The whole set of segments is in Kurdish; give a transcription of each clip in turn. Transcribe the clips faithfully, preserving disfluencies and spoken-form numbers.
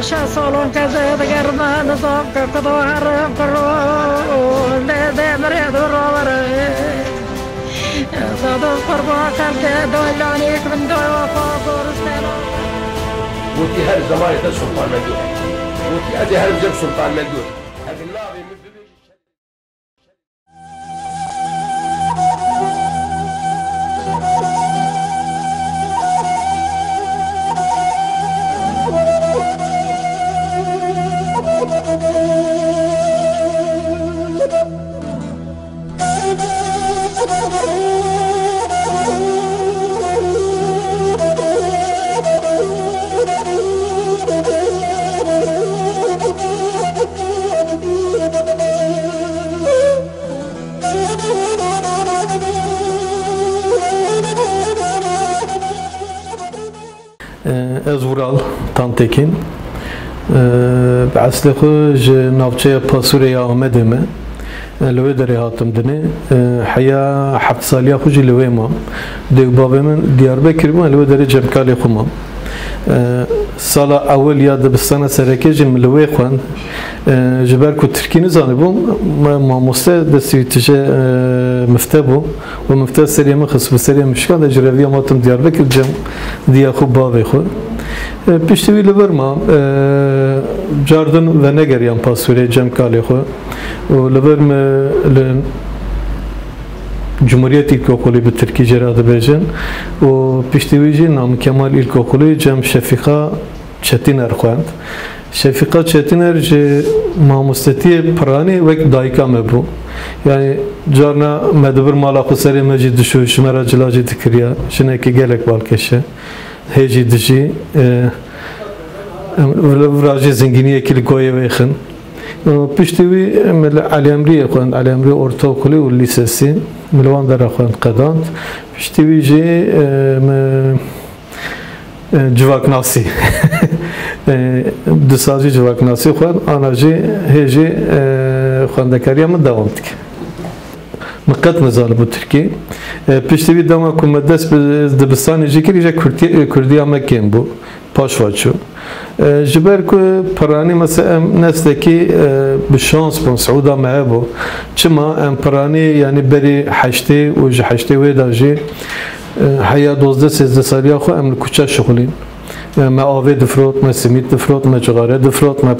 Şeş salon keze digerme nizam ke kudo herim kiro, lê dê mirê du rovere. Zadim qurba kerde doylanî min doy wefa goristena. Gotî her zemanê te Sultan Mengû. Gotî ez ê herim cem Sultan Mengû. Ev navê min bibêjî. Ez Vural Tantekîn. Bi eslê xwe ji navçeya Pasûrê ya Amedê me. Li wê derê hatim dinê. Heya heft saliya xwe jî li wê mam. Dê û bavê min Diyarbekir bûn, li wê derê cem kalê xwe mam. Sala ewil ya dibistana sereke jî min li wê xwend. Ji ber ku tirkî nizanibûm, me mamoste destî wî tije mifte bû. Û mifte serê min xist, bi serê min şikand, ez ji reviya me hatim Diyarbekir cem diya xwe, bavê xwe. E, piştî wî li vir mam, e, cardin venegeriyan Pasûrê cem kalê xwe. Û li vir min li Cumhuriyet İlkokulu bi tirkî jê re dibêjin. Û piştî wî jî Namık Kemal İlkokulu cem Şefîqa Çetîner xwend. Şefîqa Çetîner ji mamostetiyê piranî wek dayika me bû. Yani carna me dibir mala xwe serê me jî dişû, ji me re cila jî dikiriya. Jinekî gelek balkêş e. Hê jî dijî, e, em, vira, vira jî zingîniyekî li goyê wê xin. Û piştî wî, em, li Elî Emriyê xwend, Elî Emrî Ortaokulu û Lîsesî. Min li wan dera xwend qedand. Piştî wî jî, e, me E, civaknasî. E, du sal jî civaknasî xwend, ana jî hê jî, e, xwendekariya min dewam dike. Min qet nizanibû tirkî. E, piştî vî dema ku me dest bi dibistanê jî kir, îja kurdî-, kurdiya me kêm bû. Paş ve çû. E, ji ber ku piranî mesela em nestekî, e, bi şans bûn, siûda me hebû. Çima em piranî, yani berî heştê û ji heştê wê de jî Heya dozdeh sêzdeh saliya xwe em li kuçe şixulîn. Me avê difrot, me simît difrot, me cixare difrot, me, e,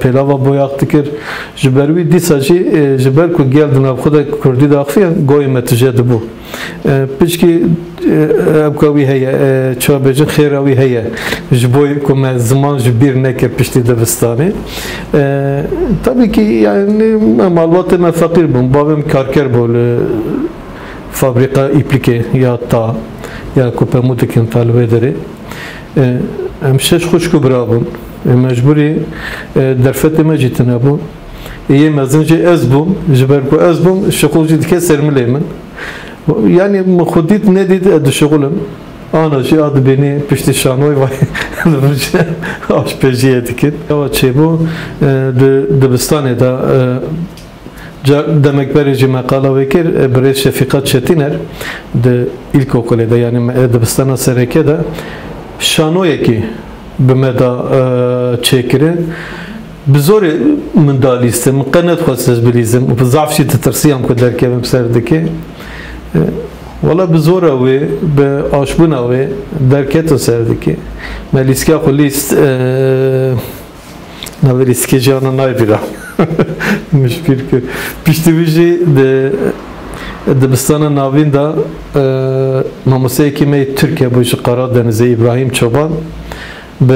pêlava boyax dikir. Ji ber wî dîsa jî, e, ji ber ku gel di nav xwe de kurdî diaxifiye, goyê me tije dibû. E, piçkî, e, ewka wî heye, e, çawa bêjin, xêra wî heye. Ji bo ku me ziman ji bîr nekir piştî dibistanê. E, tabii ki, yani, me malbatê me feqîr bûn. Bavê min karker bû li fabrîka îplîkê ya ta, ya ku pemû dikin ta li wê derê. E, em şeş xwişk û bira bûn. E, mecbûrî, e, derfetê me jî tune bû. Ê yê mezin jî ez bûm. Ji ber ku ez bûm, şixul jî dike ser milê min. Yani min xwe dît nedît, ez dişixulim. Ana jî a dibênî piştî şanoyê vay aşpêjiyê dikin. Ewa çêbû, e, di dibistanê de, e, Ca-, demek berê jî me qala wê kir, e, birêz Şefîqa Çetîner di îlkokulê de, yani me, e, dibistana sereke de şanoyekî bi me da, e, çêkirin. Bi zorê min da lîstin, min qe nedixwest ez bilîzim û bi zaf jî ditirsiyam ku derkevim ser dikê. E, wela bi zora wê, bi aşbûna wê derketo ser dikê. Me lîstika xwe lîst, e, Navê lîstikê jî ana nayê bîra. Min ji bîr kir. Piştî wî jî di dibistana navîn de, e, mamosteyekî me yê Tirk hebû ji Qaradenizê, Îbrahîm Çoban, bi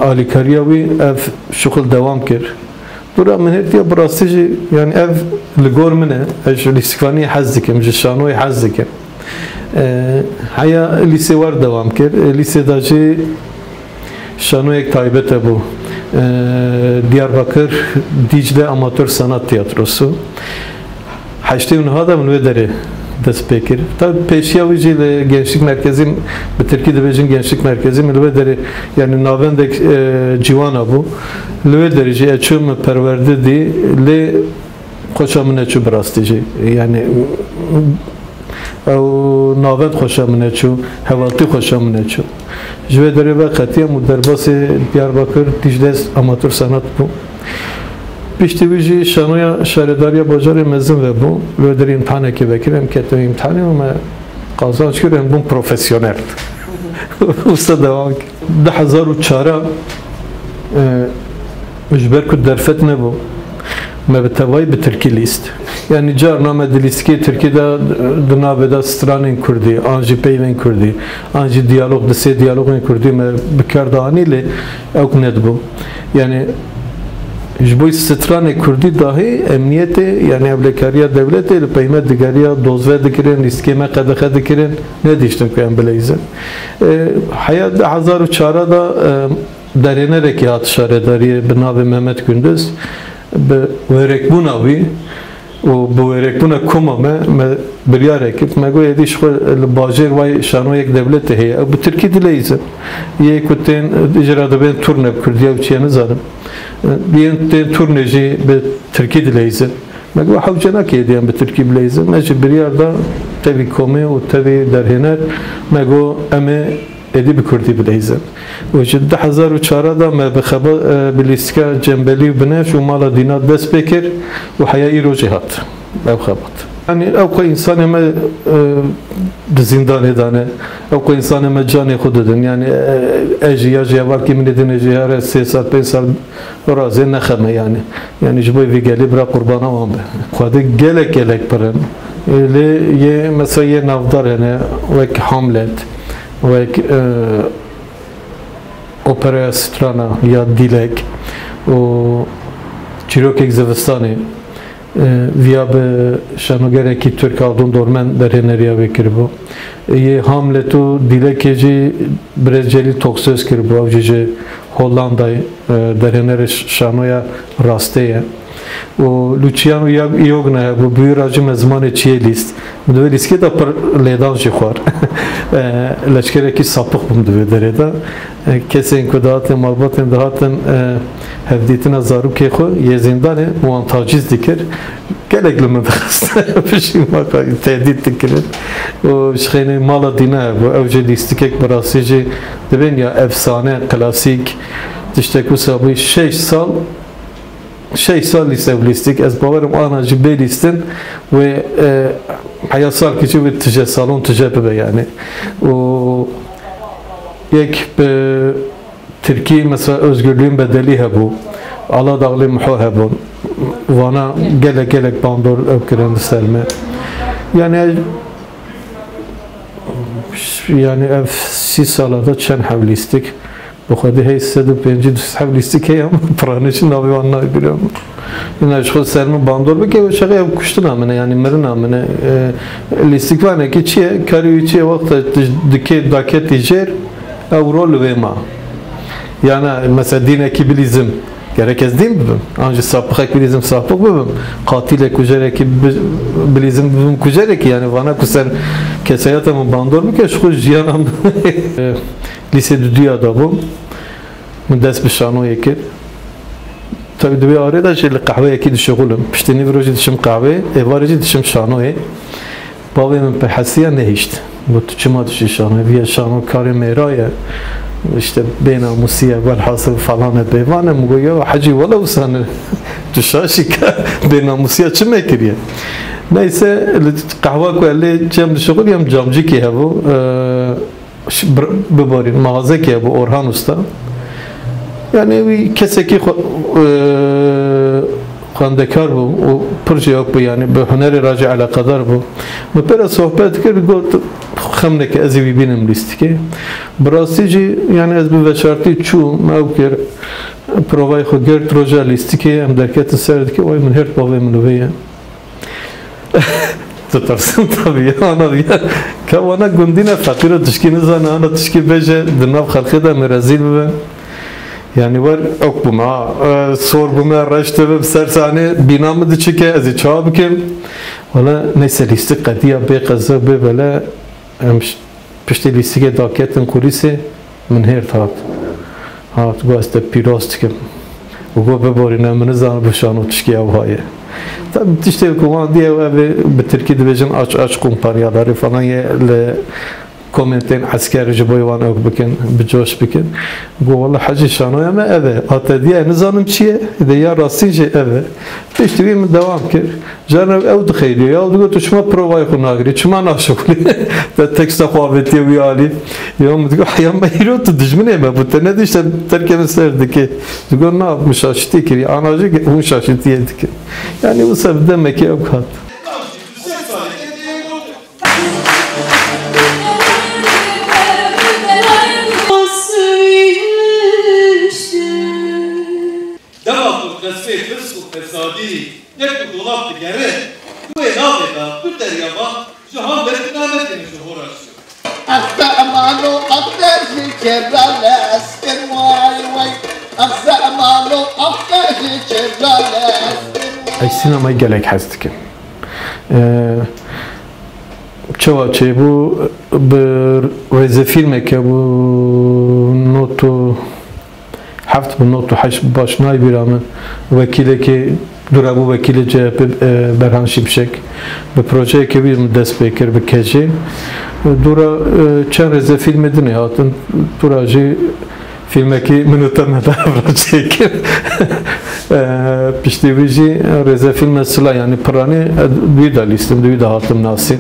alîkariya wî ev şixul dewam kir. Dora min hêt ya bi rastî jî, yani ev li gor min e, ez ji lîstikvaniyê hez dikim, ji şanoyê hez dikim. E, heya lîsê wer dewam kir. E, lîsê de jî şanoyek taybet hebû. E, Diyarbakir Dicle Amatör Sanat Tiyatrosu. Heştê û neh de min wê derê dest pê kir. Tabi pêşiya wî jî li Gençlik Merkezi, bi tirkî dibêjin Gençlik Merkezi, min li wê derê, yani navendek, e, ciwana bû. Li wê derê jî ez çûm, min perwerde dî, lê xweşa min neçû bi rastî jî. Yani ew navend xweşa min neçû, hevaltî xweşa min neçû. Ji wê derê veqetiyam û derbasê Diyarbakir Dîcle Amatör Sanat bû. Piştî wî jî şanoya şaredariya bajarê mezin vebû. Li wê derê îmtihanekê vekirin, em ketin îmtihanê û me qazanç kir, em bûn profesyonel. Wisa dewam kir. Du hezar û çar e, ji ber ku derfet nebû, me bi tevayî bi tirkî lîst. Yanî carna me di lîstikê tirkî de, di navê de stranên kurdî, an jî peyvên kurdî, an jî diyalog, di sê diyalogên kurdî me bi kar de anî, lê ew nedibû. Yanî ji bo stranê kurdî dahî emniyetê, yanî ewlekariya dewletê li peyme digeriya dozve dikirin, lîstikê me qedexe dikirin, nedihiştin ku em bileyzin. E, heya du hezar û çar de, e, derhênerekî hat şaredariyê bi navê Mehmet Gündüz. Bi wêrekbûna wî û bi wêrekbûna koma me, me biryarek kir. Me got, êdî ji xwe li bajêr wayê şanoyek dewletê heye. Ew bi tirkî dileyzin. Yê ku tên, ji re dibên turne bi kurdî ew çi ye nizanim. Yên tên turnê jî bi tirkî dileyzin. Me got, hewce nake êdî em bi tirkî bileyzin. Me jî biryar da tevî komê û tevî derhêner. Me got, em ê êdî bi kurdî bileyzin. Û ji du hezar û çar de me bi xeba-, e, bi lîstika Cembelî û Binevş û Mala Dîna dest pê kir û heya îro jî hat ew xebat. Yanî ew ku însanê me, e, di zîndanê de ne, ew ku însanê me canê xwe didin. Yanî, e, ez jî ya jî hevalkî min ê din ê jî here sê sal, pênc sal razê nexeme yanî. Yanî ji bo vî gelî bira qurbana wan be. Xwedê gelek gelek pir in. E, lê yê mesela yê navdar hene, wek Hamlet, wek, e, Operaya Strana ya Dîlek û Çîrokek Zivistanê, e, viya bi şanogerekî Tirk Aldun Dormen derhêneriya wê kiribû. Yê Hamlet û Dîlekê jî birêz Celîl Toksöz kiribû, ew jî ji Hollandayê, e, derhênerê ş-, şanoya Rastê ye. Û Luciano Iog-, Iogna hebû, bi wî re jî me zimanê çiyê lîst. Min di vê lîstikê de pir lêdan jî xwar. E, leşkerekî sapix bûm di vê derê de. E, kesên ku dihatin, malbatên dihatin, e, hevdîtina zarokê xwe yê zîndanê wan tacîz dikir. Gelek li min dixist. Piştî me tehdît dikirin. Û ji xênê Mala Dîna hebû. Ew jî lîstikek bi rastî jî dibên ya efsane, klasîk. Tiştek wisa bû. Şeş sal Şeş sal lîse û lîstik, ez bawerim ana jî bê lîstin wê, e, heya salkî jî wê tije salon tije bibe yanî. Û yek bi tirkî mesela Özgürlüğün Bedeli hebû, Aladağlı Muho hebûn. Vana gelek gelek bandor ew kirin li ser me. Yanî, yanî ev sî sala de çend heb lîstik? Bi xwedî hey sed û pêncî du sed heb lîstik heye, ama piranî jî navê wan nayê bîra min. Îna ji xwe ser min bandor bike, wê çaxê ew kuştina min e, yanî mirina min e. E, lîstikvanekî çi ye? Karê wî çi ye? Wexta tu dikê daketî jêr, ew rol li wê ma. Yana mesela dînekî bilîzim. Gerek ez dîn bibim. An jî sapixek bilîzim sapix bibim. Qatilek kujerekî bi-, bilîzim bibim kujerekî. Yanî vana ku ser kesayeta min bandor bike, ji xwe jiyana min. Lîsê duduya de bûm. Min dest bi şanoyê kir. Tabii di wê arê de jî li qehweyekî dişixulim. Piştî nîvro jî dişim qehweyê, êvarê jî dişim şanoyê. Bavê min pê hesiya nehişt. Got, "Tu çima dişî şanoyê? Viya şano karê mêra ye. İşte bênamûsî ye, welhasil falan e, bêvan e." Min got, "Ya hecî, wele wisa ne. Tu şaş î ke bênamûsiya çi me kiriye?" Neyse, li qehwa ku ez lê cem dişixuliyam camcikê hebû. Eee, Ş-, bir-, biborîn, mağazekê bû Orhan Usta. Yanî wî kesekî xwe-, e, xwendekar bû û pir jî wek bû, yanî bi hunerê re jî eleqedar bû. Min pê re sohbet kir, got, "Xem neke, ez ê wî bînim lîstikê." Bi rastî jî, yanî ez bi veşartî çûm, ew kir, provayê xwe girt, roja lîstikê em derketin ser dikê, "Way, min hêrt bavê min û vê ye." Ditirsin tabii ya, ana diye. Ke wana gundî ne, feqîr û tişkî nizane, ana tişkî bêje, di nav xelkê de em ê rezîl bibin. Yanî wer ok bûme, ha, e, sor bûme, reş dibim, ser sahne bîna min diçike, ez ê çawa bikim? Wala neyse, lîstik qediya bê qeza bê bele, em ş-, piştî lîstikê daketin kulîsê, min hêrt hat. Hat, got, "Ez te pîroz dikim." Û got, "Biborîne, min nizanim bi şano tişkî ew haye." Tabii tiştê ku wan diye, ev ê bi tirkî dibêjin aç aç kumpanya, darê falan ye li Komentên esker ji bo wan ew bikin, bi coş bikin. Got, "Wele Hecî, şanoya me ev e. A te diye nizanim çi ye, de ya rastîn jî ev e." Piştî wî min dewam kir. Carna ew dixeyliye. Ya digot, "Tu çima provayê xwe nagirî? Çima naşixulî?" Te teksta xwe avêtiye wî alî. Ya min digot, "Heya me îro tu dijminê me bû. Te nedîşte terkê min ser dikê." Digot, "Na, min şaşitî kirî." Ana jî hûn şaşitiyê dikin. Yanî wisa bi demekê ew hat. Dema ku qesbê pirs û fesadî dek û dolab digere, wê navê de du derya van ji han ber bi name têne ji hora çû. Ev te emano, ev te ji kêra lez kir, way way. Ev te emano, ev te ji kêra lez kir, way. Ez sînemayê gelek hez dikim. Ee, çawa çêbû, bi rêzefîlmeke bû, not û heft bi not û heşt, baş nayê bîra min. Wekîlekê dûra bû, wekîlê C H P, e, Berhan Şimşek. Bi projeyeke wî min dest pê kir, bi kejê. Dûra, e, çend rêzefîlmê din ê hatin. Dûra jî fîlmekî min û te me de evra çêkir. E, piştî wî jî rêzefîlme Sila, yanî piranî, e, di wî de lîstim, di wî de hatim nasîn.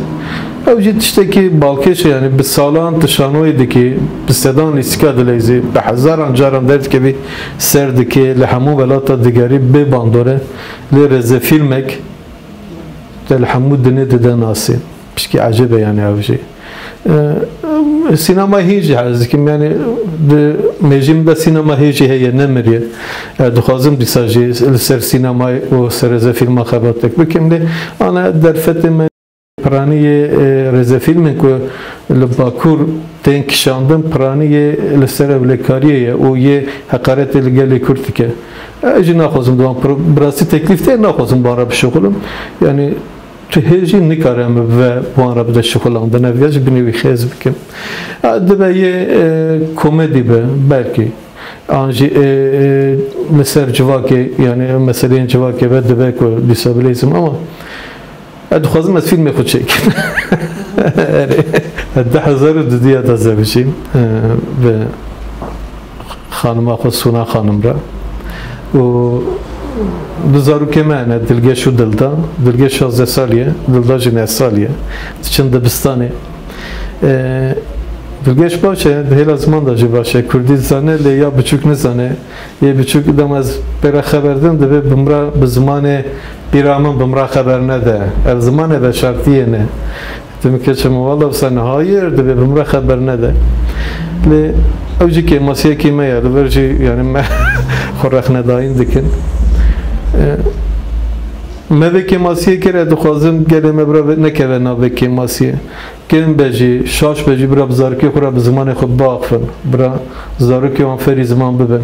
Ew jî tiştekî balkêş e, yanî bi salan tu şanoyê dikî, bi sedan lîstika dileyzî, bi hezaran caran derdikevî ser dikê, li hemû welata digerî bê bandor e, lê rêzefîlmek te li hemû dinê dide nasîn. Pişkî ecêb e, yanî ew jî. E, sînema hîn jî hez dikim, yanî di mêjî min de sînema hê jî heye, nemiriye. E, dixwazim dîsa jî li ser sînemayê û ser rêzefîlma xebatek bikim, lê ana derfetê me. Piranî yê, e, rêzefîlmên ku li Bakur tên kişandin, piranî yê li ser ewlekariyê ye û yê heqaretê li gelê Kurd dike. Ez jî naxwazim di wan pro-, bi rastî teklîf tê, naxwazim bi wan re bişuxilim. Yanî tu hê jî nikare min ve bi wan re bide şuxilandin. Ev ya ji binê wî xêz bikim. E, dibe yê, e, komedî be, belkî. An jî, e, e, li ser civakê, yanî meseleyên civakê ve dibe ku dîsa bileyzim, ama ez dixwazim ez fîlmê xwe çêkim. Erê. Du hezar û duduya de zewicîm, e, bi xanima xwe Suna Xanim re. Û du zarokê me hene, Dilgeş û Dilda. Dilgeş şazdeh salî ye, Dilda jî neh salî ye. Diçin dibistanê. E, Dilgeş baş e, di hêla ziman de jî baş e. Kurdî dizane, lê ya biçûk nizane. Yê biçûk dema ez pê re xeber dim, divê bi min re bi zimanê pîra min bi min re xeber nede. Ev zimanê veşartiyê ne. Dibim keçe min, wela wisa ne, hayir, divê bi min re xeber nede. Lê ew jî kêmasiyekî me ye, li vir jî, yanî me xwe rexnedayîn dikin. E, me vê kêmasiyê kir, ez dixwazim gelê me bira vê-, nekeve nav vê kêmasiyê. Kêm be jî, şaş be jî, bira bi zarokê xwe re bi zimanê xwe biaxifin. Bira zarokê wan fêrî ziman bibin.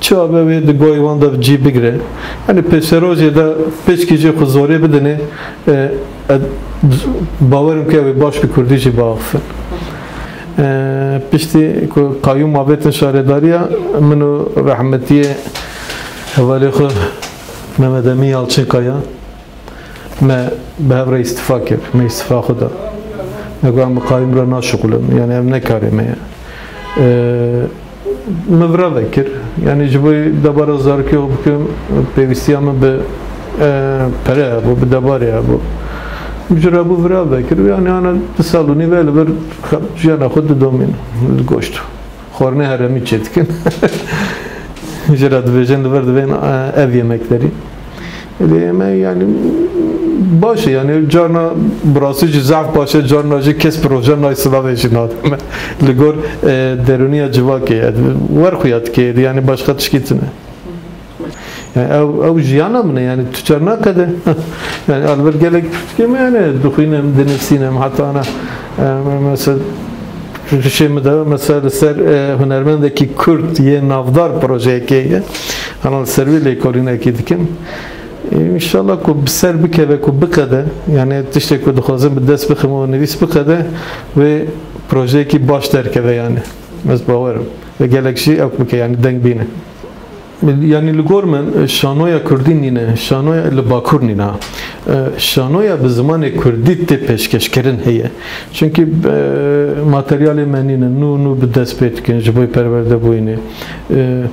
Çawa be wê di goyê wan de bi cî bigire. Yanî pêşerojê de pêçkî jî xwe zorê bidinê, e, e, bawerim ku ew ê baş bi kurdî jî biaxifin. E, piştî ku qayûm avêtin şaredariya, min û rehmetiyê hevalê xwe Mehmet Emîn Yalçınkaya, me bi hev re îstifa kir, me îstifa xwe da. Me got, "Em bi qayûm re naşixulin, yanî ev ne karê me ye." Ee, min vira vekir, yanî ji bo debara zarokê xwe bikim, pêwîstiya min bi, e, pere hebû, bi debarê hebû. Min ji re bû vira vekir, yanî ana du sal û nîv e li vir xe-, jiyana xwe didomînim, li goşt. Xwarinê herêmî çêdikin. Jê re dibêjin, li vir divên, e, ev yemeklerî. Lê me, yanî, baş e, yanî, carna bi rastî jî zehf baş e, carna jî kes proje nayê silavê jî nade me. Li gor, e, derûniya civakê ye. Wer xuya dike, yanî, başqa tişkî tune. Yani ew, ew jiyana min e, yani tu çer naqede. Yani alver gelek pirtûkê me, yani dixwînim, dinivîsim, heta ana, e, mesela rişê min de, mesela li ser, e, hunermendekî Kurd yê navdar projeyekê ye. Ana li ser wî lêkolînekî dikim. E, înşallah ku bi ser bikeve, ku biqede, yani tiştê ku dixwazim bi dest bixim û nivîs biqede, wê projeyekî baş derkeve yani. Ez bawerim. Ve gelek jî ew bike, yani deng bîne. Yanî li gor min, e, şanoya kurdî nîne, şanoya li Bakur nîne. E, şanoya bi zimanê kurdî tê pêşkêşkirin heye. Çunkî, e, materyalê me nîne, nû nû bi dest pê dikin ji bo perwerdebûyînê. E,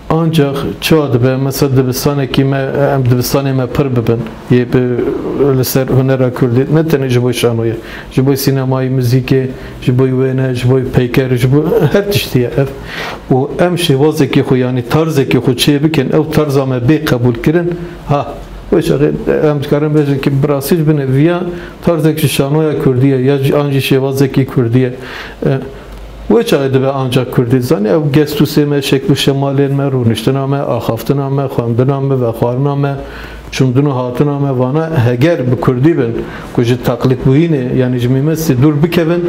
Ancax çawa dibe, mesela dibistanekî me, em dibistanê me pir bibin, yê bi, li ser hunera kurdî, ne tenê ji bo şanoyê, ji bo sînemayê, muzîkê, ji bo wêne, ji bo peyker, ji bo her tiştî ye ev. Û em şêwazekî xwe, yanî tarzekî xwe çê bikin, ew tarza me bê qebûlkirin, ha, wê çaxê em dikarin bêjin ki bi rastî ji binê viya tarzek ji şanoya kurdî ye, ya jî an jî şêwazekî kurdî ye. E, Wê çaxê dibe ancax kurdî. Zanî ew gestûsê me, şekl û şemalên me, rûniştina me, axaftina me, xwendina me, vexwarina me, çûndin û hatina me, vana heger bi kurdî bin, ku ji taqlîdbûyînê, yanî ji mîmestî dûr bikevin,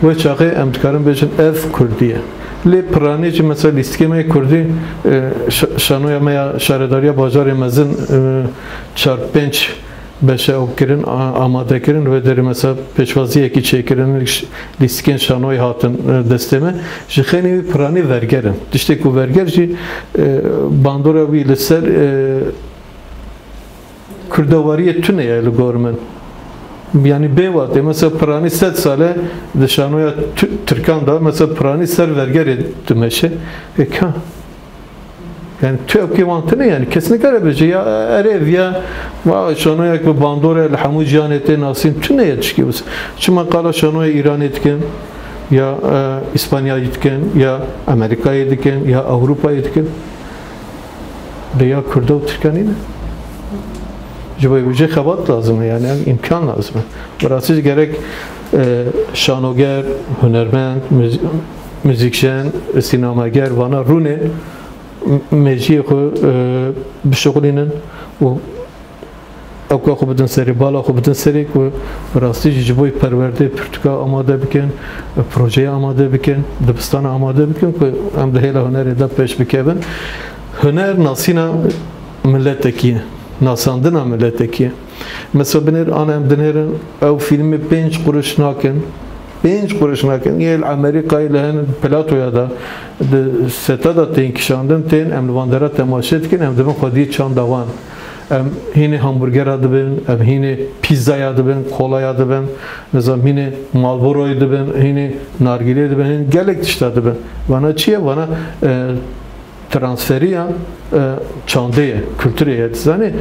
wê çaxê em dikarin bêjin ev kurdî ye. Lê piranî jî mesela lîstikê me yê kurdî, e, şa-, şanoya me ya Şaredariya Bajarê Mezin, e, çar pênc beşe ew kirin, a-, amade kirin, wê derê mesela pêşwaziyekî çêkirin, lîstikên şanoyê hatin, e, destê me. Ji xeynî wî piranî verger in. Tiştê ku verger jî, e, bandora wî li ser, e, kurdewariyê tune ye li gor min. Yanî bê watê, mesela piranî sed sal e di şanoya tu-, tirkan de, mesela piranî ser vergerê dimeşe. E, ka. Yani tu ew kê wan tune yani kes nikare bêje ya erê viya va şanoyek bi bandore li hemû cihanê tê nasîn tune ye tişkî wisa. Çima qala şanoyê Îranê dikin ya, e, Îspanyayê dikin ya Amerîkayê dikin ya Ewropayê dikin. Lê ya Kurda û Tirka nîne. Ji bo vê jê xebat lazim e yani ev îmkan lazim e. Bi rastî jî gerek, e, şanoger, hunermend, muz-, muzîkjen, sînemager vana rûnên mêjiyê xwe, e, bişuxulînin û ewka xwe bidin serê, bala xwe bidin serê ku bi rastî jî ji bo perwerdê pirtûka amade bikin, projeyê amade bikin, dibistana amade bikin ku em di hêla hunerê de pêş bikevin. Huner nasîna miletekî ye, nasandina miletekî ye. Mesela binêr, ana em dinêrin, ew fîlmê pênc quruş nakin, pênc quruş nakin. Yê li Amerîkayê li hin platoya de, di seta de tên kişandin, tên, em li van dera temaşe dikin, em dibin xwediyê çanda wan. Em hînê hamburgera dibin, em hînê pîzzaya dibin, kolaya dibin, nizam hînê Marlboroyê dibin, hînê nargilê dibin, hîn gelek tişta dibin. Vana çi ye? Vana, e, transferiya, e, çandê ye, kulturê ye. Dizanî,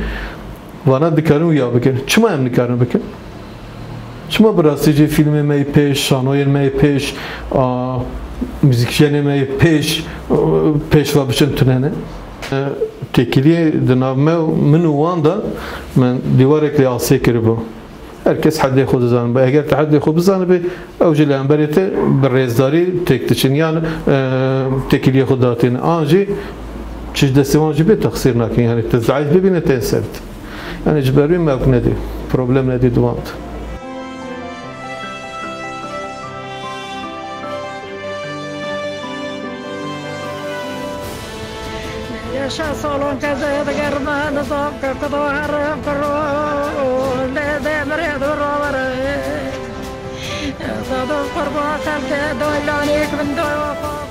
vana dikarin wiya bikin. Çima em nikarin bikin? Çima bi rastî jî fîlmê me yê pêş, şanoyên me yê pêş, a, muzîkjenê me yê pêş, e, pêş ve biçin tune ne? E, têkiliyê di nav me û min û wan de me dîwarek lê asê kiribû. Her kes hedê xwe dizanibe. Eger tu hedê xwe bizanibe, ew jî li hemberê te bi rêzdarî têk diçin. Yan, e, têkiliyê xwe datînin. An jî çi ji destê wan jî bê texsîr nakin. Yani tu zeîf bibîne tên ser te. Yani ji ber wî mewk nedî. Problem nedî di wan de. Yaşa salon keze digerme nizam ke kudo herim kiro lê demirê du rovere. Zado qurba xelke doylanik bin doy wafa.